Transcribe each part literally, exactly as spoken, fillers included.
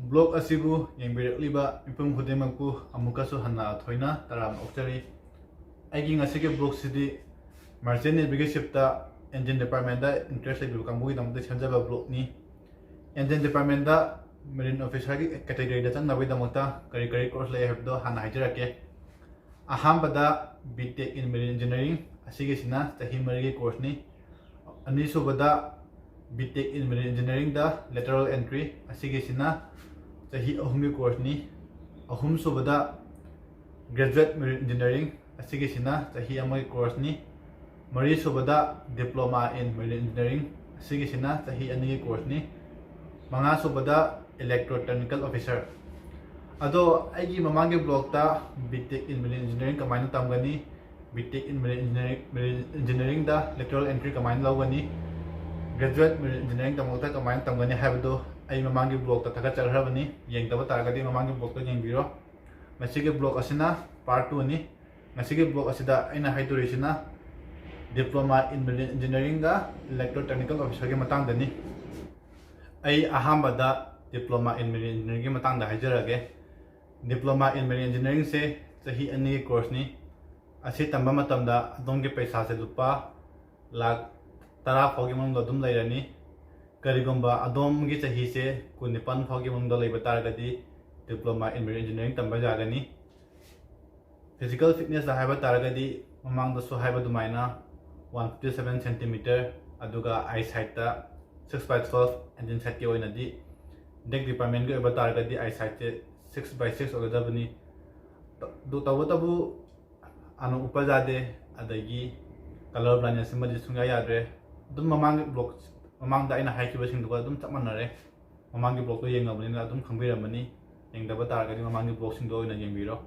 Vlog ꯑꯁꯤꯕꯨ ꯌꯦꯡꯕꯤꯔꯛꯂꯤꯕ ꯃꯤꯄꯨꯝ ꯈꯨꯗꯤꯡꯃꯛꯄꯨ ꯑꯃꯨꯛꯀꯁꯨ ꯍꯟꯅ ꯊꯣꯏꯅ ꯇꯔꯥꯝꯅ ꯑꯣꯛꯆꯔꯤ꯫ ꯑꯩꯒꯤ ꯉꯁꯤꯒꯤ vlogꯁꯤꯗꯤ Merchant Navyꯒꯤ shipꯇ Engine Departmentꯇ interest ꯂꯩꯕꯤꯕ ꯀꯥꯡꯕꯨꯒꯤꯗꯃꯛꯇ ꯁꯦꯝꯖꯕ vlogꯅꯤ꯫ Engine Departmentꯇ Marine Officerꯒꯤ categoryꯗ ꯆꯪꯅꯕꯒꯤꯗꯃꯛꯇ ꯀꯔꯤ ꯀꯔꯤ course ꯂꯩ ꯍꯥꯏꯕꯗꯣ ꯍꯥꯟꯅ ꯍꯥꯏꯖꯔꯛꯀꯦ꯫ ꯑꯍꯥꯟꯕꯗ B Tech in Marine Engineering, ꯑꯁꯤꯒꯤꯁꯤꯅ ꯆꯍꯤ ꯃꯔꯤꯒꯤ courseꯅꯤ꯫ ꯑꯅꯤꯁꯨꯕꯗ B Tech in Marine Engineeringꯗ lateral entry, ꯑꯁꯤꯒꯤꯁꯤꯅ ꯆꯍꯤ ꯑꯍꯨꯝꯒꯤ courseꯅꯤ꯫ ꯑꯍꯨꯝꯁꯨꯕꯗ Graduate Marine Engineering, ꯑꯁꯤꯒꯤꯁꯤꯅ ꯆꯍꯤ ꯑꯃꯒꯤ courseꯅꯤ꯫ ꯃꯔꯤꯁꯨꯕꯗ Diploma in Marine Engineering, ꯑꯁꯤꯒꯤꯁꯤꯅ ꯆꯍꯤ ꯑꯅꯤꯒꯤ courseꯅꯤ꯫ ꯃꯉꯥꯁꯨꯕꯗ Electrotechnical Officer꯫ ꯑꯗꯣ ꯑꯩꯒꯤ ꯃꯃꯥꯡꯒꯤ vlogꯇ B Tech in Marine Engineering ꯀꯃꯥꯏꯅ ꯇꯝꯒꯅꯤ, B Tech in Marine Engineering, Marine Engineeringꯗ lateral entry ꯀꯃꯥꯏꯅ ꯂꯧꯒꯅꯤ, Graduate Marine Engineering ꯇꯝꯃꯛꯇ ꯀꯃꯥꯏꯅ ꯇꯝꯒꯅꯤ ꯍꯥꯏꯕꯗꯣ ꯑꯩ ꯃꯃꯥꯡꯒꯤ vlogꯇ ꯊꯥꯒꯠꯆꯈ꯭ꯔꯕꯅꯤ꯫ ꯌꯦꯡꯗꯕ ꯇꯥꯔꯒꯗꯤ ꯃꯃꯥꯡꯒꯤ vlogꯇ ꯌꯦꯡꯕꯤꯔꯣ꯫ ꯉꯁꯤꯒꯤ vlog ꯑꯁꯤꯅ part twoꯅꯤ꯫ ꯉꯁꯤꯒꯤ vlog ꯑꯁꯤꯗ ꯑꯩꯅ ꯍꯥꯏꯗꯣꯔꯤꯁꯤꯅ Diploma in Marine Engineeringꯒ Electrotechnical Officerꯒꯤ ꯃꯇꯥꯡꯗꯅꯤ꯫ ꯑꯩ ꯑꯍꯥꯟꯕꯗ Diploma in Marine Engineeringꯒꯤ ꯃꯇꯥꯡꯗ ꯍꯥꯏꯖꯔꯒꯦ꯫ Diploma in Marine Engineeringꯁꯦ ꯆꯍꯤ ꯑꯅꯤꯒꯤ courseꯅꯤ꯫ ꯑꯁꯤ ꯇꯝꯕ ꯃꯇꯝꯗ ꯑꯗꯣꯝꯒꯤ ꯄꯩꯁꯥꯁꯦ ꯂꯨꯄꯥ ꯂꯥꯈ ꯇꯔꯥ ꯐꯥꯎꯒꯤ ꯃꯅꯨꯡꯗ ꯑꯗꯨꯝ ꯂꯩꯔꯅꯤ꯫ ꯀꯔꯤꯒꯨꯝꯕ ꯑꯗꯣꯝꯒꯤ ꯆꯍꯤꯁꯦ ꯀꯨꯟꯅꯤꯄꯥꯟ ꯐꯥꯎꯒꯤ ꯃꯅꯨꯡꯗ ꯂꯩꯕ ꯇꯥꯔꯒꯗꯤ Diploma in Marine Engineering ꯇꯝꯕ ꯌꯥꯒꯅꯤ꯫ Physical fitnessꯇ ꯍꯥꯏꯕ ꯇꯥꯔꯒꯗꯤ ꯃꯃꯥꯡꯗꯁꯨ ꯍꯥꯏꯕ ꯑꯗꯨꯃꯥꯏꯅ one fifty seven centimeter, ꯑꯗꯨꯒ eyesightꯇ six by twelve, engine sightꯀꯤ ꯑꯣꯏꯅꯗꯤ deck departmentꯀꯤ ꯑꯣꯏꯕ ꯇꯥꯔꯒꯗꯤ eyesightꯁꯦ six by six ꯑꯣꯏꯒꯗꯕꯅꯤ꯫ ꯇ-, ꯑꯗꯨ ꯇꯧꯕꯇꯕꯨ ꯑꯅꯧ ꯎꯄꯥ ꯌꯥꯗꯦ, ꯑꯗꯒꯤ colour blindness ꯁꯤꯃꯗꯤ ꯁꯨꯡꯌꯥ ꯌꯥꯗ꯭ꯔꯦ꯫ ꯑꯗꯨꯝ ꯃꯃꯥꯡꯒꯤ vlog, ꯃꯃꯥꯡꯗ ꯑꯩꯅ ꯍꯥꯏꯈꯤꯕꯁꯤꯡꯗꯨꯒ ꯑꯗꯨꯝ ꯆꯞ ꯃꯥꯟꯅꯔꯦ꯫ ꯃꯃꯥꯡꯒꯤ vlogꯇꯣ ꯌꯦꯡꯉꯕꯅꯤꯅ ꯑꯗꯨꯝ ꯈꯪꯕꯤꯔꯝꯃꯅꯤ꯫ ꯌꯦꯡꯗꯕ ꯇꯥꯔꯒꯗꯤ ꯃꯃꯥꯡꯒꯤ vlogꯁꯤꯡꯗꯣ ꯑꯣꯏꯅ ꯌꯦꯡꯕꯤꯔꯣ꯫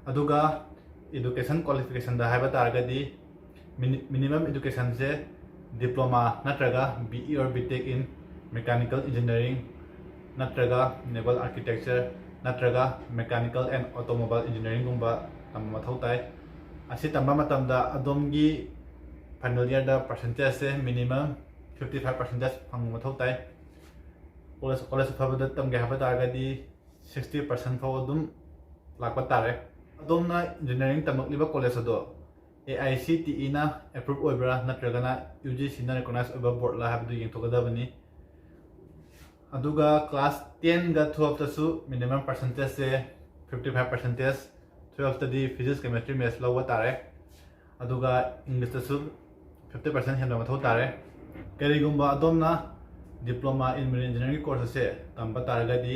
ꯑꯗꯨꯒ education qualificationꯗ ꯍꯥꯏꯕ ꯇꯥꯔꯒꯗꯤ mini-, minimum educationꯁꯦ diploma ꯅꯠꯇ꯭ꯔꯒ B E or B Tech in mechanical engineering ꯅꯠꯇ꯭ꯔꯒ naval architecture ꯅꯠꯇ꯭ꯔꯒ mechanical and automobile engineeringꯒꯨꯝꯕ ꯇꯝꯕ ꯃꯊꯧ ꯇꯥꯏ꯫ ꯑꯁꯤ ꯇꯝꯕ ꯃꯇꯝꯗ ꯑꯗꯣꯝꯒꯤ final yearꯗ percentageꯁꯦ minimum fifty five percentage ꯐꯪꯕ ꯃꯊꯧ ꯇꯥꯏ꯫ ꯀꯣꯂꯦꯖ ꯀꯣꯂꯦꯖ ꯑꯐꯕꯗ ꯇꯝꯒꯦ ꯍꯥꯏꯕ ꯇꯥꯔꯒꯗꯤ ꯁꯤꯛꯁꯇꯤ ꯄꯥꯔꯁꯦꯟ ꯐꯥꯎ ꯑꯗꯨꯝ ꯂꯥꯛꯄ ꯇꯥꯔꯦ꯫ ꯑꯗꯣꯝꯅ ꯏꯟꯖꯤꯅꯤꯌꯥꯔꯤꯡ ꯇꯝꯃꯛꯂꯤꯕ ꯀꯣꯂꯦꯖ ꯑꯗꯣ ꯑꯦ ꯑꯥꯏ ꯁꯤ ꯇꯤ ꯏꯅ ꯑꯦꯄ꯭ꯔꯨꯞ ꯑꯣꯏꯕ꯭ꯔꯥ ꯅꯠꯇ꯭ꯔꯒꯅ ꯌꯨ ꯖꯤ ꯁꯤꯅ ꯔꯤꯀꯣꯛꯅꯥꯏꯁ ꯑꯣꯏꯕ ꯕꯣꯔꯗꯂꯥ ꯍꯥꯏꯕꯗꯨ ꯌꯦꯡꯊꯣꯛꯀꯗꯕꯅꯤ꯫ ꯑꯗꯨꯒ ꯀ꯭ꯂꯥꯁ ꯇꯦꯟꯒ ꯇꯨꯋꯦꯜꯐꯇꯁꯨ ꯃꯤꯅꯤꯃꯝ ꯄꯥꯔꯁꯦꯟꯇꯦꯖꯁꯦ ꯐꯤꯐꯇꯤ ꯐꯥꯏꯚ ꯄꯥꯔꯁꯦꯟꯇꯦꯖ, ꯇꯨꯋꯦꯜꯐꯇꯗꯤ ꯐꯤꯖꯤꯛꯁ, ꯀꯦꯃꯦꯁꯇ꯭ꯔꯤ, ꯃꯦꯠꯁ ꯂꯧꯕ ꯇꯥꯔꯦ꯫ ꯑꯗꯨꯒ ꯏꯪꯂꯤꯁꯇꯁꯨ ꯐꯤꯐꯇꯤ ꯄꯥꯔꯁꯦꯟ ꯍꯦꯟꯕ ꯃꯊꯧ ꯇꯥꯔꯦ꯫ ꯀꯔꯤꯒꯨꯝꯕ ꯑꯗꯣꯝꯅ ꯗꯤꯄ꯭ꯂꯣꯃꯥ ꯏꯟ ꯃꯦꯔꯤꯟ ꯏꯟꯖꯤꯅꯤꯌꯥꯔꯤꯡꯒꯤ ꯀꯣꯔꯁ ꯑꯁꯦ ꯇꯝꯕ ꯇꯥꯔꯒꯗꯤ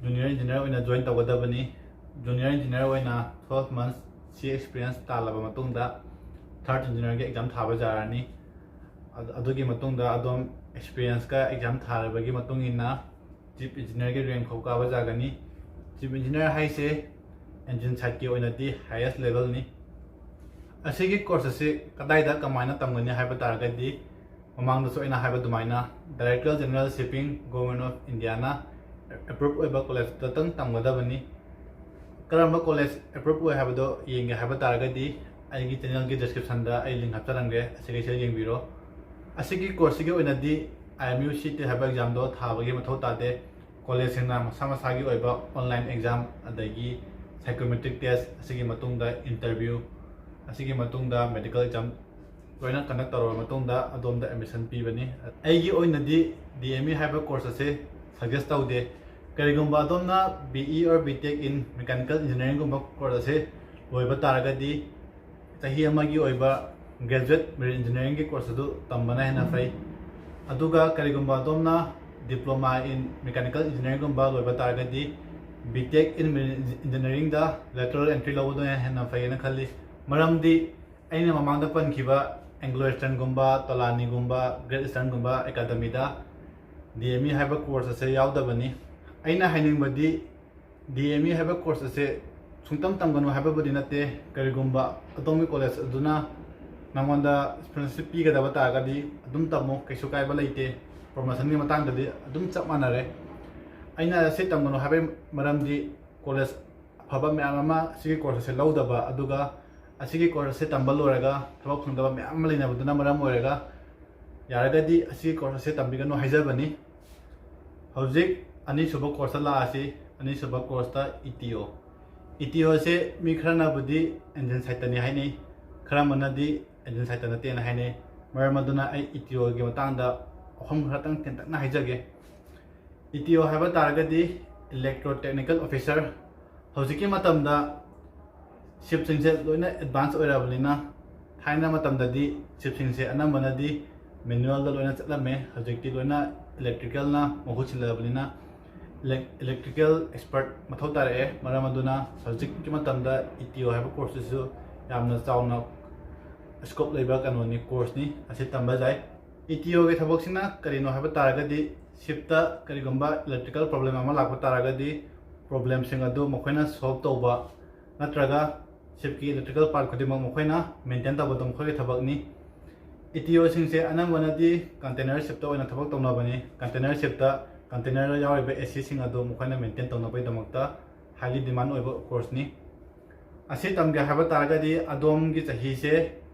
ꯖꯨꯅꯤꯌꯔ ꯏꯟꯖꯤꯅꯤꯌꯥꯔ ꯑꯣꯏꯅ ꯖꯣꯏꯟ ꯇꯧꯒꯗꯕꯅꯤ꯫ ꯖꯨꯅꯤꯌꯔ ꯏꯟꯖꯤꯅꯤꯌꯥꯔ ꯑꯣꯏꯅ ꯇꯨꯋꯦꯜꯐ ꯃꯟꯁ ꯁꯤ ꯑꯦꯛꯁꯄꯤꯔꯤꯌꯦꯟꯁ ꯇꯥꯜꯂꯕ ꯃꯇꯨꯡꯗ ꯊꯥꯔꯠ ꯏꯟꯖꯤꯅꯤꯌꯥꯔꯒꯤ ꯑꯦꯛꯖꯥꯝ ꯊꯥꯕ ꯌꯥꯔꯅꯤ꯫ ꯑꯗ-, ꯑꯗꯨꯒꯤ ꯃꯇꯨꯡꯗ ꯑꯗꯣꯝ ꯑꯦꯛꯁꯄꯤꯔꯤꯌꯦꯟꯁꯀ ꯑꯦꯛꯖꯥꯝ ꯊꯥꯔꯕꯒꯤ ꯃꯇꯨꯡ ꯏꯟꯅ ꯆꯤꯐ ꯏꯟꯖꯤꯅꯤꯌꯥꯔꯒꯤ ꯔꯦꯡ ꯐꯥꯎ ꯀꯥꯕ ꯌꯥꯒꯅꯤ꯫ ꯆꯤꯐ ꯏꯟꯖꯤꯅꯤꯌꯥꯔ ꯍꯥꯏꯁꯦ ꯏꯟꯖꯤꯟ ꯁꯥꯏꯠꯀꯤ ꯑꯣꯏꯅꯗꯤ ꯍꯥꯏꯌꯦꯁ ꯂꯦꯚꯦꯜꯅꯤ꯫ ꯑꯁꯤꯒꯤ ꯀꯣꯔꯁ ꯑꯁꯤ ꯀꯗꯥꯏꯗ ꯀꯃꯥꯏꯅ ꯇꯝꯒꯅꯤ ꯍꯥꯏꯕ ꯇꯥꯔꯒꯗꯤ, ꯃꯃꯥꯡꯗꯁꯨ ꯑꯩꯅ ꯍꯥꯏꯕ ꯑꯗꯨꯃꯥꯏꯅ, directorate general shipping, government of Indian approve ꯑꯣꯏꯕ ꯀꯣꯂꯦꯖꯇꯇꯪ ꯇꯝꯒꯗꯕꯅꯤ꯫ ꯀꯔꯝꯕ ꯀꯣꯂꯦꯖ ꯑꯦꯄ꯭ꯔꯨꯞ ꯑꯣꯏ ꯍꯥꯏꯕꯗꯣ ꯌꯦꯡꯒꯦ ꯍꯥꯏꯕ ꯇꯥꯔꯒꯗꯤ, ꯑꯩꯒꯤ ꯆꯦꯅꯦꯜꯒꯤ ꯗꯤꯁꯀ꯭ꯔꯤꯞꯁꯟꯗ ꯑꯩ ꯂꯤꯡ ꯍꯥꯞꯆꯔꯝꯒꯦ, ꯑꯁꯤꯒꯩꯁꯤꯗ ꯌꯦꯡꯕꯤꯔꯣ꯫ ꯑꯁꯤꯒꯤ ꯀꯣꯔꯁꯁꯤꯒꯤ ꯑꯣꯏꯅꯗꯤ ꯑꯥꯏ ꯑꯦꯝ ꯌꯨ ꯁꯤ ꯇꯦꯠ ꯍꯥꯏꯕ ꯑꯦꯛꯖꯥꯝꯗꯣ ꯊꯥꯕꯒꯤ ꯃꯊꯧ ꯇꯥꯗꯦ꯫ ꯀꯣꯂꯦꯖꯁꯤꯡꯅ ꯃꯁꯥ ꯃꯁꯥꯒꯤ ꯑꯣꯏꯕ ꯑꯣꯟꯂꯥꯏꯟ ꯑꯦꯛꯖꯥꯝ, ꯑꯗꯒꯤ ꯁꯥꯏꯀꯣꯃꯦꯇ꯭ꯔꯤꯛ ꯇꯦꯁ, ꯑꯁꯤꯒꯤ ꯃꯇꯨꯡꯗ ꯏꯟꯇꯔꯚ꯭ꯌꯨ, ꯑꯁꯤꯒꯤ ꯃꯇꯨꯡꯗ ꯃꯦꯗꯤꯀꯦꯜ ꯑꯦꯛꯖꯥꯝ ꯂꯣꯏꯅ ꯀꯟꯗꯛ ꯇꯧꯔꯕ ꯃꯇꯨꯡꯗ ꯑꯗꯣꯝꯗ ꯑꯦꯗꯃꯤꯁꯟ ꯄꯤꯕꯅꯤ꯫ ꯑꯩꯒꯤ ꯑꯣꯏꯅꯗꯤ ꯗꯤ ꯑꯦꯝ ꯏ ꯍꯥꯏꯕ ꯀꯣꯔꯁ ꯑꯁꯦ ꯁꯖꯦꯁ ꯇꯧꯗꯦ꯫ ꯀꯔꯤꯒꯨꯝꯕ ꯑꯗꯣꯝꯅ B E or B Tech in Mechanical Engineeringꯒꯨꯝꯕ ꯀꯣꯔꯁ ꯑꯁꯦ ꯂꯣꯏꯕ ꯇꯥꯔꯒꯗꯤ, ꯆꯍꯤ ꯑꯃꯒꯤ ꯑꯣꯏꯕ ꯒ꯭ꯔꯦꯖꯨꯋꯦꯠ ꯃꯦꯔꯤꯟ ꯏꯟꯖꯤꯅꯤꯌꯥꯔꯤꯡꯒꯤ ꯀꯣꯔꯁ ꯑꯗꯨ ꯇꯝꯕꯅ ꯍꯦꯟꯅ ꯐꯩ꯫ ꯑꯗꯨꯒ ꯀꯔꯤꯒꯨꯝꯕ ꯑꯗꯣꯝꯅ ꯗꯤꯄ꯭ꯂꯣꯃꯥ ꯏꯟ ꯃꯦꯀꯥꯅꯤꯀꯦꯜ ꯏꯟꯖꯤꯅꯤꯌꯥꯔꯤꯡꯒꯨꯝꯕ ꯂꯣꯏꯕ ꯇꯥꯔꯒꯗꯤ, ꯕꯤ ꯇꯦꯛ ꯏꯟ ꯃꯦꯔꯤꯟ ꯏꯟꯖꯤꯅꯤꯌꯥꯔꯤꯡꯗ ꯂꯦꯇꯔꯦꯜ ꯑꯦꯟꯇ꯭ꯔꯤ ꯂꯧꯕꯗꯨꯅ ꯍꯦꯟꯅ ꯐꯩꯌꯦꯅ ꯈꯜꯂꯤ꯫ ꯃꯔꯝꯗꯤ ꯑꯩꯅ ꯃꯃꯥꯡꯗ ꯄꯟꯈꯤꯕ ꯑꯦꯡꯒ꯭ꯂꯣ ꯏꯁꯇꯔꯟꯒꯨꯝꯕ, ꯇꯣꯂꯥꯅꯤꯒꯨꯝꯕ, ꯒ꯭ꯔꯦꯠ ꯏꯁꯇꯔꯟꯒꯨꯝꯕ ꯑꯦꯀꯥꯗꯃꯤꯗ ꯗꯤ ꯑꯦꯝ ꯏ ꯍꯥꯏꯕ ꯀꯣꯔꯁ ꯑꯁꯦ ꯌꯥꯎꯗꯕꯅꯤ꯫ ꯑꯩꯅ ꯍꯥꯏꯅꯤꯡꯕꯗꯤ, ꯗꯤ ꯑꯦꯝ ꯏ ꯍꯥꯏꯕ ꯀꯣꯔꯁ ꯑꯁꯦ ꯁꯨꯡꯇꯝ ꯇꯝꯒꯅꯨ ꯍꯥꯏꯕꯕꯨꯗꯤ ꯅꯠꯇꯦ꯫ ꯀꯔꯤꯒꯨꯝꯕ ꯑꯗꯣꯝꯒꯤ ꯀꯣꯂꯦꯖ ꯑꯗꯨꯅ ꯅꯉꯣꯟꯗ ꯁ꯭ꯀꯣꯂꯔꯁꯤꯞ ꯄꯤꯒꯗꯕ ꯇꯥꯔꯒꯗꯤ ꯑꯗꯨꯝ ꯇꯝꯃꯨ, ꯀꯩꯁꯨ ꯀꯥꯏꯕ ꯂꯩꯇꯦ꯫ ꯄ꯭ꯔꯣꯃꯣꯁꯟꯒꯤ ꯃꯇꯥꯡꯗꯗꯤ ꯑꯗꯨꯝ ꯆꯞ ꯃꯥꯟꯅꯔꯦ꯫ ꯑꯩꯅ ꯁꯤ ꯇꯝꯒꯅꯨ ꯍꯥꯏꯕꯒꯤ ꯃꯔꯝꯗꯤ, ꯀꯣꯂꯦꯖ ꯑꯐꯕ ꯃꯌꯥꯝ ꯑꯃ ꯑꯁꯤꯒꯤ ꯀꯣꯔꯁ ꯑꯁꯦ ꯂꯧꯗꯕ, ꯑꯗꯨꯒ ꯑꯁꯤꯒꯤ ꯀꯣꯔꯁ ꯑꯁꯦ ꯇꯝꯕ ꯂꯣꯏꯔꯒ ꯊꯕꯛ ꯐꯪꯗꯕ ꯃꯌꯥꯝ ꯑꯃ ꯂꯩꯅꯕꯗꯨꯅ ꯃꯔꯝ ꯑꯣꯏꯔꯒ, ꯌꯥꯔꯒꯗꯤ ꯑꯁꯤꯒꯤ ꯀꯣꯔꯁ ꯑꯁꯦ ꯇꯝꯕꯤꯒꯅꯨ ꯍꯥꯏꯖꯕꯅꯤ꯫ ꯍꯧꯖꯤꯛ ꯑꯅꯤꯁꯨꯕ ꯀꯣꯔꯁꯇ ꯂꯥꯛꯑꯁꯤ꯫ ꯑꯅꯤꯁꯨꯕ ꯀꯣꯔꯁꯇ ꯏ ꯇꯤ ꯑꯣ꯫ ꯏ ꯇꯤ ꯑꯣꯁꯦ ꯃꯤ ꯈꯔꯅꯕꯨꯗꯤ ꯑꯦꯟꯖꯤꯟ ꯁꯥꯏꯠꯇꯅꯤ ꯍꯥꯏꯅꯩ, ꯈꯔ ꯑꯃꯅꯗꯤ ꯑꯦꯟꯖꯤꯟ ꯁꯥꯏꯠꯇ ꯅꯠꯇꯦꯅ ꯍꯥꯏꯅꯩ꯫ ꯃꯔꯝ ꯑꯗꯨꯅ ꯑꯩ ꯏ ꯇꯤ ꯑꯣꯒꯤ ꯃꯇꯥꯡꯗ ꯋꯥꯐꯝ ꯈꯔꯇꯪ ꯇꯦꯟꯇꯛꯅ ꯍꯥꯏꯖꯒꯦ꯫ ꯏ ꯇꯤ ꯑꯣ ꯍꯥꯏꯕ ꯇꯥꯔꯒꯗꯤ ꯏꯂꯦꯛꯇ꯭ꯔꯣ ꯇꯦꯛꯅꯤꯀꯦꯜ ꯑꯣꯐꯤꯁꯥꯔ꯫ ꯍꯧꯖꯤꯛꯀꯤ ꯃꯇꯝꯗ ꯁꯤꯞꯁꯤꯡꯁꯦ ꯂꯣꯏꯅ ꯑꯦꯗꯚꯥꯟꯁ ꯑꯣꯏꯔꯕꯅꯤꯅ, ꯊꯥꯏꯅ ꯃꯇꯝꯗꯗꯤ ꯁꯤꯞꯁꯤꯡꯁꯦ ꯑꯅꯝꯕꯅꯗꯤ ꯃꯦꯅꯨꯋꯦꯜꯗ ꯂꯣꯏꯅ ꯆꯠꯂꯝꯃꯦ꯫ ꯍꯧꯖꯤꯛꯇꯤ ꯂꯣꯏꯅ ꯏꯂꯦꯛꯇ꯭ꯔꯤꯀꯦꯜꯅ ꯃꯍꯨꯠ ꯁꯤꯜꯂꯕꯅꯤꯅ, ꯏꯂꯦꯛꯇ꯭ꯔꯤꯀꯦꯜ ꯑꯦꯛꯁꯄꯔꯠ ꯃꯊꯧ ꯇꯥꯔꯛꯑꯦ꯫ ꯃꯔꯝ ꯑꯗꯨꯅ ꯍꯧꯖꯤꯛꯀꯤ ꯃꯇꯝꯗ ꯏ ꯇꯤ ꯑꯣ ꯍꯥꯏꯕ ꯀꯣꯔꯁꯁꯤꯁꯨ ꯌꯥꯝꯅ ꯆꯥꯎꯅ ꯁ꯭ꯀꯣꯞ ꯂꯩꯕ ꯀꯩꯅꯣꯅꯤ, ꯀꯣꯔꯁꯅꯤ꯫ ꯑꯁꯤ ꯇꯝꯕ ꯌꯥꯏ꯫ ꯏ ꯇꯤ ꯑꯣꯒꯤ ꯊꯕꯛꯁꯤꯅ ꯀꯔꯤꯅꯣ ꯍꯥꯏꯕ ꯇꯥꯔꯒꯗꯤ, ꯁꯤꯞꯇ ꯀꯔꯤꯒꯨꯝꯕ ꯏꯂꯦꯛꯇ꯭ꯔꯤꯀꯦꯜ ꯄ꯭ꯔꯣꯕ꯭ꯂꯦꯝ ꯑꯃ ꯂꯥꯛꯄ ꯇꯥꯔꯒꯗꯤ, ꯄ꯭ꯔꯣꯕ꯭ꯂꯦꯝꯁꯤꯡ ꯑꯗꯨ ꯃꯈꯣꯏꯅ ꯁꯣꯜꯕ ꯇꯧꯕ ꯅꯠꯇ꯭ꯔꯒ ꯁꯤꯞꯀꯤ ꯏꯂꯦꯛꯇ꯭ꯔꯤꯀꯦꯜ ꯄꯥꯔꯠ ꯈꯨꯗꯤꯡꯃꯛ ꯃꯈꯣꯏꯅ ꯃꯦꯟꯇꯦꯟ ꯇꯧꯕꯗꯨ ꯃꯈꯣꯏꯒꯤ ꯊꯕꯛꯅꯤ꯫ ꯏ ꯇꯤ ꯑꯣꯁꯤꯡꯁꯦ ꯑꯅꯝꯕꯅꯗꯤ ꯀꯟꯇꯦꯅꯔ ꯁꯤꯞꯇ ꯑꯣꯏꯅ ꯊꯕꯛ ꯇꯧꯅꯕꯅꯤ꯫ ꯀꯟꯇꯦꯅꯔ ꯁꯤꯞꯇ ꯀꯟꯇꯦꯅꯔꯗ ꯌꯥꯎꯔꯤꯕ ꯑꯦ ꯁꯤꯁꯤꯡ ꯑꯗꯨ ꯃꯈꯣꯏꯅ ꯃꯦꯟꯇꯦꯟ ꯇꯧꯅꯕꯒꯤꯗꯃꯛꯇ ꯍꯥꯏꯂꯤ ꯗꯤꯃꯥꯟ ꯑꯣꯏꯕ ꯀꯣꯔꯁꯅꯤ꯫ ꯑꯁꯤ ꯇꯝꯒꯦ ꯍꯥꯏꯕ ꯇꯥꯔꯒꯗꯤ ꯑꯗꯣꯝꯒꯤ ꯆꯍꯤꯁꯦ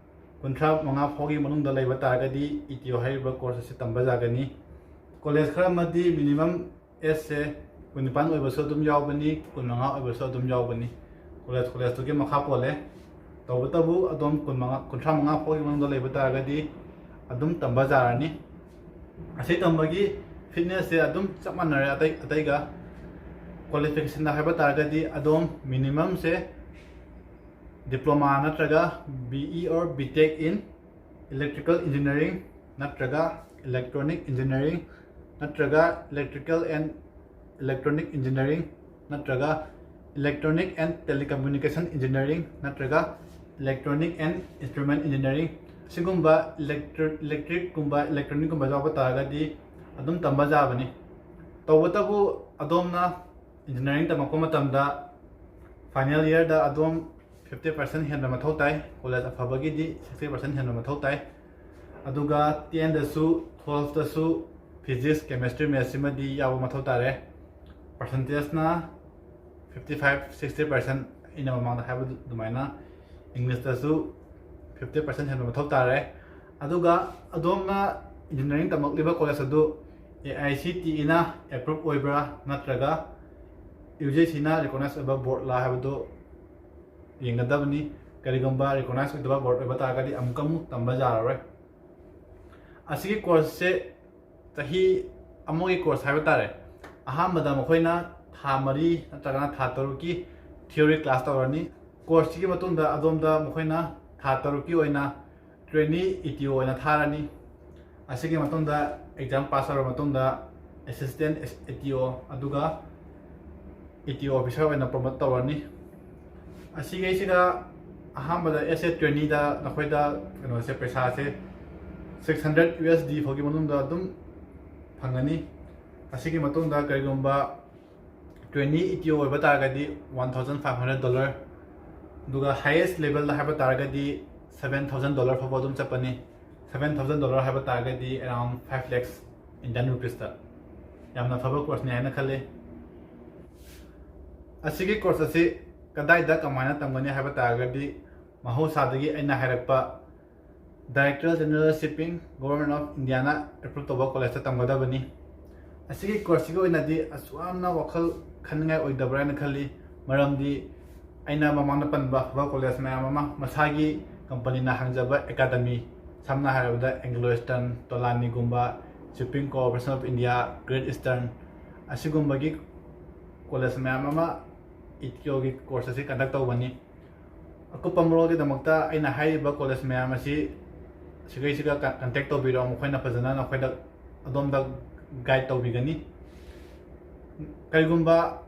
ꯀꯨꯟꯊ꯭ꯔꯥ ꯃꯉꯥ ꯐꯥꯎꯒꯤ ꯃꯅꯨꯡꯗ ꯂꯩꯕ ꯇꯥꯔꯒꯗꯤ ꯏ ꯇꯤ ꯑꯣ ꯍꯥꯏꯔꯤꯕ ꯀꯣꯔꯁ ꯑꯁꯤ ꯇꯝꯕ ꯌꯥꯒꯅꯤ꯫ ꯀꯣꯂꯦꯖ ꯈꯔ ꯑꯃꯗꯤ ꯃꯤꯅꯤꯃꯝ ꯑꯦꯖꯁꯦ ꯀꯨꯟꯅꯤꯄꯥꯟ ꯑꯣꯏꯕꯁꯨ ꯑꯗꯨꯝ ꯌꯥꯎꯕꯅꯤ, ꯀꯨꯟꯃꯉꯥ ꯑꯣꯏꯕꯁꯨ ꯑꯗꯨꯝ ꯌꯥꯎꯕꯅꯤ꯫ ꯀꯣꯂꯦꯖ ꯀꯣꯂꯦꯖꯇꯨꯒꯤ ꯃꯈꯥ ꯄꯣꯜꯂꯦ꯫ ꯇꯧꯕꯇꯕꯨ ꯑꯗꯣꯝ ꯀꯨꯟꯃꯉꯥ, ꯀꯨꯟꯊ꯭ꯔꯥ ꯃꯉꯥ ꯐꯥꯎꯒꯤ ꯃꯅꯨꯡꯗ ꯂꯩꯕ ꯇꯥꯔꯒꯗꯤ ꯑꯗꯨꯝ ꯇꯝꯕ ꯌꯥꯔꯅꯤ꯫ ꯑꯁꯤ ꯇꯝꯕꯒꯤ ꯐꯤꯠꯅꯦꯁꯁꯦ ꯑꯗꯨꯝ ꯆꯞ ꯃꯥꯟꯅꯔꯦ ꯑꯇꯩ, ꯑꯇꯩꯒ꯫ ꯀ꯭ꯋꯥꯂꯤꯐꯤꯀꯦꯁꯟꯗ ꯍꯥꯏꯕ ꯇꯥꯔꯒꯗꯤ ꯑꯗꯣꯝ ꯃꯤꯅꯤꯃꯝꯁꯦ diploma ꯅꯠꯇ꯭ꯔꯒ B E or B Tech in electrical engineering ꯅꯠꯇ꯭ꯔꯒ electronic engineering ꯅꯠꯇ꯭ꯔꯒ electrical and electronic engineering ꯅꯠꯇ꯭ꯔꯒ electronic and telecommunication engineering ꯅꯠꯇ꯭ꯔꯒ electronic and instrument engineering, ꯑꯁꯤꯒꯨꯝꯕ electri-, electricꯀꯨꯝꯕ electronicꯀꯨꯝꯕ ꯌꯥꯎꯕ ꯇꯥꯔꯒꯗꯤ ꯑꯗꯨꯝ ꯇꯝꯕ ꯌꯥꯕꯅꯤ꯫ ꯇꯧꯕꯇꯕꯨ ꯑꯗꯣꯝꯅ engineering ꯇꯝꯃꯛꯄ ꯃꯇꯝꯗ final yearꯗ ꯑꯗꯣꯝ fifty percent ꯍꯦꯟꯕ ꯃꯊꯧ ꯇꯥꯏ꯫ ꯀꯣꯂꯦꯖ ꯑꯐꯕꯒꯤꯗꯤ sixty percent ꯍꯦꯟꯕ ꯃꯊꯧ ꯇꯥꯏ꯫ ꯑꯗꯨꯒ tenꯗꯁꯨ twelveꯇꯁꯨ physics, chemistry, mathsꯁꯤꯃꯗꯤ ꯌꯥꯎꯕ ꯃꯊꯧ ꯇꯥꯔꯦ꯫ Percentageꯅ fifty five, sixty percent, ꯑꯩꯅ ꯃꯃꯥꯡꯗ ꯍꯥꯏꯕ ꯑꯗꯨꯃꯥꯏꯅ꯫ Englishꯇꯁꯨ fifty percent ꯍꯦꯟꯕ ꯃꯊꯧ ꯇꯥꯔꯦ꯫ ꯑꯗꯨꯒ ꯑꯗꯣꯝꯅ engineering ꯇꯝꯃꯛꯂꯤꯕ ꯀꯣꯂꯦꯖ ꯑꯗꯨ ꯑꯦ ꯑꯥꯏ ꯁꯤ ꯇꯤ ꯏꯅ ꯑꯦꯄ꯭ꯔꯨꯞ ꯑꯣꯏꯕ꯭ꯔꯥ ꯅꯠꯇ꯭ꯔꯒ ꯌꯨ ꯖꯤ ꯁꯤꯅ ꯔꯤꯀꯣꯛꯅꯥꯏꯁ ꯑꯣꯏꯕ ꯕꯣꯔꯗꯂꯥ ꯍꯥꯏꯕꯗꯨ ꯌꯦꯡꯒꯗꯕꯅꯤ꯫ ꯀꯔꯤꯒꯨꯝꯕ ꯔꯤꯀꯣꯛꯅꯥꯏꯁ ꯑꯣꯏꯗꯕ ꯕꯣꯔꯗ ꯑꯣꯏꯕ ꯇꯥꯔꯒꯗꯤ ꯑꯃꯨꯛꯀ ꯑꯃꯨꯛ ꯇꯝꯕ ꯌꯥꯔꯔꯣꯏ꯫ ꯑꯁꯤꯒꯤ ꯀꯣꯔꯁꯁꯦ ꯆꯍꯤ ꯑꯃꯒꯤ ꯀꯣꯔꯁ ꯍꯥꯏꯕ ꯇꯥꯔꯦ꯫ ꯑꯍꯥꯟꯕꯗ ꯃꯈꯣꯏꯅ ꯊꯥ ꯃꯔꯤ ꯅꯠꯇ꯭ꯔꯒꯅ ꯊꯥ ꯇꯔꯨꯛꯀꯤ ꯊꯤꯑꯣꯔꯤ ꯀ꯭ꯂꯥꯁ ꯇꯧꯔꯅꯤ꯫ ꯀꯣꯔꯁꯁꯤꯒꯤ ꯃꯇꯨꯡꯗ ꯑꯗꯣꯝꯗ ꯃꯈꯣꯏꯅ ꯊꯥ ꯇꯔꯨꯛꯀꯤ ꯑꯣꯏꯅ ꯇ꯭ꯔꯦꯅꯤ ꯏ ꯇꯤ ꯑꯣ ꯑꯣꯏꯅ ꯊꯥꯔꯅꯤ꯫ ꯑꯁꯤꯒꯤ ꯃꯇꯨꯡꯗ ꯑꯦꯛꯖꯥꯝ ꯄꯥꯁ ꯇꯧꯔꯕ ꯃꯇꯨꯡꯗ ꯑꯦꯁꯤꯁꯇꯦꯟ ꯏ ꯇꯤ ꯑꯣ ꯑꯗꯨꯒ ꯏ ꯇꯤ ꯑꯣ ꯑꯣꯐꯤꯁꯥꯔ ꯑꯣꯏꯅ ꯄ꯭ꯔꯣꯃꯣꯠ ꯇꯧꯔꯅꯤ꯫ ꯑꯁꯤꯈꯩꯁꯤꯗ ꯑꯍꯥꯟꯕꯗ ꯑꯦꯁ ꯑꯦ ꯇ꯭ꯔꯦꯅꯤꯗ ꯅꯈꯣꯏꯗ ꯀꯩꯅꯣꯁꯦ, ꯄꯩꯁꯥꯁꯦ six hundred U S D ꯐꯥꯎꯒꯤ ꯃꯅꯨꯡꯗ ꯑꯗꯨꯝ ꯐꯪꯒꯅꯤ꯫ ꯑꯁꯤꯒꯤ ꯃꯇꯨꯡꯗ ꯀꯔꯤꯒꯨꯝꯕ ꯇ꯭ꯔꯦꯅꯤ ꯏ ꯇꯤ ꯑꯣ ꯑꯣꯏꯕ ꯇꯥꯔꯒꯗꯤ one thousand five hundred dollar, ꯑꯗꯨꯒ ꯍꯥꯏꯌꯦꯁ ꯂꯦꯚꯦꯜꯗ ꯍꯥꯏꯕ ꯇꯥꯔꯒꯗꯤ ꯁꯕꯦꯟ ꯊꯥꯎꯖꯟ ꯗꯣꯂꯔ ꯐꯥꯎꯕ ꯑꯗꯨꯝ ꯆꯠꯄꯅꯤ꯫ ꯁꯕꯦꯟ ꯊꯥꯎꯖꯟ ꯗꯣꯂꯔ ꯍꯥꯏꯕ ꯇꯥꯔꯒꯗꯤ ꯑꯦꯔꯥꯎꯟ ꯐꯥꯏꯚ ꯂꯦꯛꯁ ꯏꯟꯗꯤꯌꯟ ꯔꯨꯄꯤꯁꯇ꯫ ꯌꯥꯝꯅ ꯐꯕ ꯀꯣꯔꯁꯅꯤ ꯍꯥꯏꯅ ꯈꯜꯂꯤ꯫ ꯑꯁꯤꯒꯤ ꯀꯣꯔꯁ ꯑꯁꯤ ꯀꯗꯥꯏꯗ ꯀꯃꯥꯏꯅ ꯇꯝꯒꯅꯤ ꯍꯥꯏꯕ ꯇꯥꯔꯒꯗꯤ, ꯃꯍꯧꯁꯥꯗꯒꯤ ꯑꯩꯅ ꯍꯥꯏꯔꯛꯄ Director General Shipping, Government of Indiaꯅ ꯑꯦꯄ꯭ꯔꯨꯞ ꯇꯧꯕ ꯀꯣꯂꯦꯖꯇ ꯇꯝꯒꯗꯕꯅꯤ꯫ ꯑꯁꯤꯒꯤ ꯀꯣꯔꯁꯁꯤꯒꯤ ꯑꯣꯏꯅꯗꯤ ꯑꯁꯨꯛ ꯌꯥꯝꯅ ꯋꯥꯈꯜ ꯈꯟꯅꯤꯡꯉꯥꯏ ꯑꯣꯏꯗꯕ꯭ꯔꯥ ꯍꯥꯏꯅ ꯈꯜꯂꯤ꯫ ꯃꯔꯝꯗꯤ ꯑꯩꯅ ꯃꯃꯥꯡꯗ ꯄꯟꯕ ꯑꯐꯕ ꯀꯣꯂꯦꯖ ꯃꯌꯥꯝ ꯑꯃ, ꯃꯁꯥꯒꯤ ꯀꯝꯄꯅꯤꯅ ꯍꯥꯡꯖꯕ ꯑꯦꯀꯥꯗꯃꯤ, ꯁꯝꯅ ꯍꯥꯏꯔꯕꯗ Anglo Eastern, ꯇꯣꯂꯥꯅꯤꯒꯨꯝꯕ, Shipping Corporation of India, Great Eastern, ꯑꯁꯤꯒꯨꯝꯕꯒꯤ ꯀꯣꯂꯦꯖ ꯃꯌꯥꯝ ꯑꯃ ꯏ ꯇꯤ ꯑꯣꯒꯤ ꯀꯣꯔꯁ ꯑꯁꯤ ꯀꯟꯗꯛ ꯇꯧꯕꯅꯤ꯫ ꯑꯀꯨꯞꯄ ꯃꯔꯣꯜꯒꯤꯗꯃꯛꯇ ꯑꯩꯅ ꯍꯥꯏꯔꯤꯕ ꯀꯣꯂꯦꯖ ꯃꯌꯥꯝ ꯑꯁꯤ ꯁꯤꯈꯩꯁꯤꯒ ꯀ-, ꯀꯟꯇꯦꯛ ꯇꯧꯕꯤꯔꯣ, ꯃꯈꯣꯏꯅ ꯐꯖꯅ ꯅꯈꯣꯏꯗ, ꯑꯗꯣꯝꯗ ꯒꯥꯏꯗ ꯇꯧꯕꯤꯒꯅꯤ꯫ ꯀꯔꯤꯒꯨꯝꯕ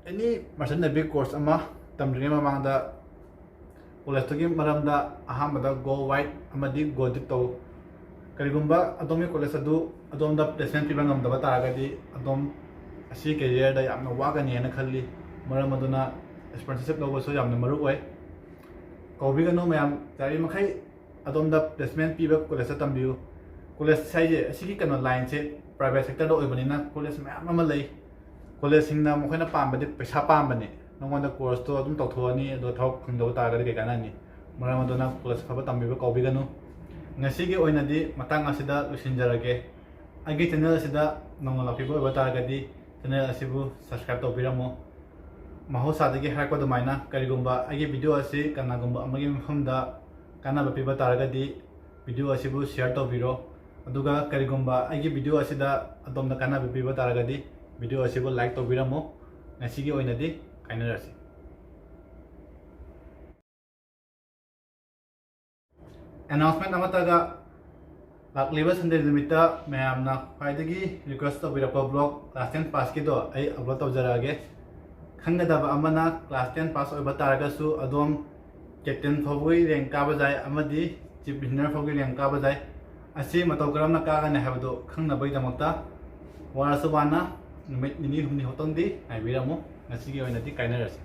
ꯑꯦꯅꯤ ꯃꯔꯆꯦꯟ ꯅꯦꯚꯤ ꯀꯣꯔꯁ ꯑꯃ ꯇꯝꯗ꯭ꯔꯤꯉꯩ ꯃꯃꯥꯡꯗ ꯀꯣꯂꯦꯖꯇꯨꯒꯤ ꯃꯔꯝꯗ ꯑꯍꯥꯟꯕꯗ go wide ꯑꯃꯗꯤ go deep ꯇꯧ꯫ ꯀꯔꯤꯒꯨꯝꯕ ꯑꯗꯣꯝꯒꯤ ꯀꯣꯂꯦꯖ ꯑꯗꯨ ꯑꯗꯣꯝꯗ ꯄ꯭ꯂꯦꯁꯃꯦꯟ ꯄꯤꯕ ꯉꯝꯗꯕ ꯇꯥꯔꯒꯗꯤ ꯑꯗꯣꯝ ꯑꯁꯤ ꯀꯦꯔꯤꯌꯔꯗ ꯌꯥꯝꯅ ꯋꯥꯒꯅꯤ ꯍꯥꯏꯅ ꯈꯜꯂꯤ꯫ ꯃꯔꯝ ꯑꯗꯨꯅ ꯁ꯭ꯄꯣꯟꯁꯔꯁꯤꯞ ꯂꯧꯕꯁꯨ ꯌꯥꯝꯅ ꯃꯔꯨ ꯑꯣꯏ꯫ ꯀꯧꯕꯤꯒꯅꯨ ꯃꯌꯥꯝ, ꯌꯥꯔꯤꯃꯈꯩ ꯑꯗꯣꯝꯗ ꯄ꯭ꯂꯦꯁꯃꯦꯟ ꯄꯤꯕ ꯀꯣꯂꯦꯖꯇ ꯇꯝꯕꯤꯌꯨ꯫ ꯀꯣꯂꯦꯖ ꯍꯥꯏꯁꯦ, ꯑꯁꯤꯒꯤ ꯀꯩꯅꯣ ꯂꯥꯏꯟꯁꯦ ꯄ꯭ꯔꯥꯏꯚꯦꯠ ꯁꯦꯛꯇꯔꯗ ꯑꯣꯏꯕꯅꯤꯅ ꯀꯣꯂꯦꯖ ꯃꯌꯥꯝ ꯑꯃ ꯂꯩ꯫ ꯀꯣꯂꯦꯖꯁꯤꯡꯅ ꯃꯈꯣꯏꯅ ꯄꯥꯝꯕꯗꯤ ꯄꯩꯁꯥ ꯄꯥꯝꯕꯅꯤ꯫ ꯅꯉꯣꯟꯗ ꯀꯣꯔꯁꯇꯣ ꯑꯗꯨꯝ ꯇꯧꯊꯣꯛꯑꯅꯤ, ꯑꯗꯣ ꯊꯕꯛ ꯐꯪꯗꯕ ꯇꯥꯔꯒꯗꯤ ꯀꯩ ꯀꯥꯟꯅꯅꯤ? ꯃꯔꯝ ꯑꯗꯨꯅ ꯀꯣꯂꯦꯖ ꯑꯐꯕ ꯇꯝꯕꯤꯕ ꯀꯧꯕꯤꯒꯅꯨ꯫ ꯉꯁꯤꯒꯤ ꯑꯣꯏꯅꯗꯤ ꯃꯇꯥꯡ ꯑꯁꯤꯗ ꯂꯣꯏꯁꯤꯟꯖꯔꯒꯦ꯫ ꯑꯩꯒꯤ ꯆꯦꯅꯦꯜ ꯑꯁꯤꯗ ꯅꯧꯅ ꯂꯥꯛꯄꯤꯕ ꯑꯣꯏꯕ ꯇꯥꯔꯒꯗꯤ, ꯆꯦꯅꯦꯜ ꯑꯁꯤꯕꯨ ꯁꯕꯁꯀ꯭ꯔꯥꯏꯕ ꯇꯧꯕꯤꯔꯝꯃꯣ꯫ ꯃꯍꯧꯁꯥꯗꯒꯤ ꯍꯥꯏꯔꯛꯄ ꯑꯗꯨꯃꯥꯏꯅ, ꯀꯔꯤꯒꯨꯝꯕ ꯑꯩꯒꯤ ꯚꯤꯗꯤꯑꯣ ꯑꯁꯤ ꯀꯅꯥꯒꯨꯝꯕ ꯑꯃꯒꯤ ꯃꯐꯝꯗ ꯀꯥꯟꯅꯕ ꯄꯤꯕ ꯇꯥꯔꯒꯗꯤ, ꯚꯤꯗꯤꯑꯣ ꯑꯁꯤꯕꯨ ꯁꯤꯌꯔ ꯇꯧꯕꯤꯔꯣ꯫ ꯑꯗꯨꯒ ꯀꯔꯤꯒꯨꯝꯕ ꯑꯩꯒꯤ ꯚꯤꯗꯤꯑꯣ ꯑꯁꯤꯗ ꯑꯗꯣꯝꯗ ꯀꯥꯟꯅꯕ ꯄꯤꯕ ꯇꯥꯔꯒꯗꯤ, ꯚꯤꯗꯤꯑꯣ ꯑꯁꯤꯕꯨ ꯂꯥꯏꯛ ꯇꯧꯕꯤꯔꯝꯃꯣ꯫ ꯉꯁꯤꯒꯤ ꯑꯣꯏꯅꯗꯤ ꯀꯥꯏꯅꯔꯁꯤ꯫ ꯑꯦꯅꯥꯎꯟꯁꯃꯦꯟ ꯑꯃꯠꯇꯒ, ꯂꯥꯛꯂꯤꯕ ꯁꯟꯗꯦ ꯅꯨꯃꯤꯠꯇ ꯃꯌꯥꯝꯅ ꯈ꯭ꯋꯥꯏꯗꯒꯤ ꯔꯤꯀ꯭ꯋꯦꯁ ꯇꯧꯕꯤꯔꯛꯄ ꯕ꯭ꯂꯣꯛ ꯀ꯭ꯂꯥꯁ ꯇꯦꯟ ꯄꯥꯁꯀꯤꯗꯣ ꯑꯩ ꯑꯞꯂꯣꯗ ꯇꯧꯖꯔꯛꯑꯒꯦ꯫ ꯈꯪꯒꯗꯕ ꯑꯃꯅ, ꯀ꯭ꯂꯥꯁ ꯇꯦꯟ ꯄꯥꯁ ꯑꯣꯏꯕ ꯇꯥꯔꯒꯁꯨ ꯑꯗꯣꯝ ꯀꯦꯞꯇꯦꯟ ꯐꯥꯎꯕꯒꯤ ꯔꯦꯡ ꯀꯥꯕ ꯌꯥꯏ ꯑꯃꯗꯤ ꯆꯤꯐ ꯏꯟꯖꯤꯅꯤꯌꯔ ꯐꯥꯎꯒꯤ ꯔꯦꯡ ꯀꯥꯕ ꯌꯥꯏ꯫ ꯑꯁꯤ ꯃꯇꯧ ꯀꯔꯝꯅ ꯀꯥꯒꯅꯤ ꯍꯥꯏꯕꯗꯨ ꯈꯪꯅꯕꯒꯤꯗꯃꯛꯇ ꯋꯥꯔꯁꯨ ꯋꯥꯅ ꯅꯨꯃꯤꯠ ꯅꯤꯅꯤ ꯍꯨꯝꯅꯤ ꯈꯛꯇꯪꯗꯤ ꯉꯥꯏꯕꯤꯔꯝꯃꯨ꯫ ꯉꯁꯤꯒꯤ ꯑꯣꯏꯅꯗꯤ ꯀꯥꯏꯅꯔꯁꯤ꯫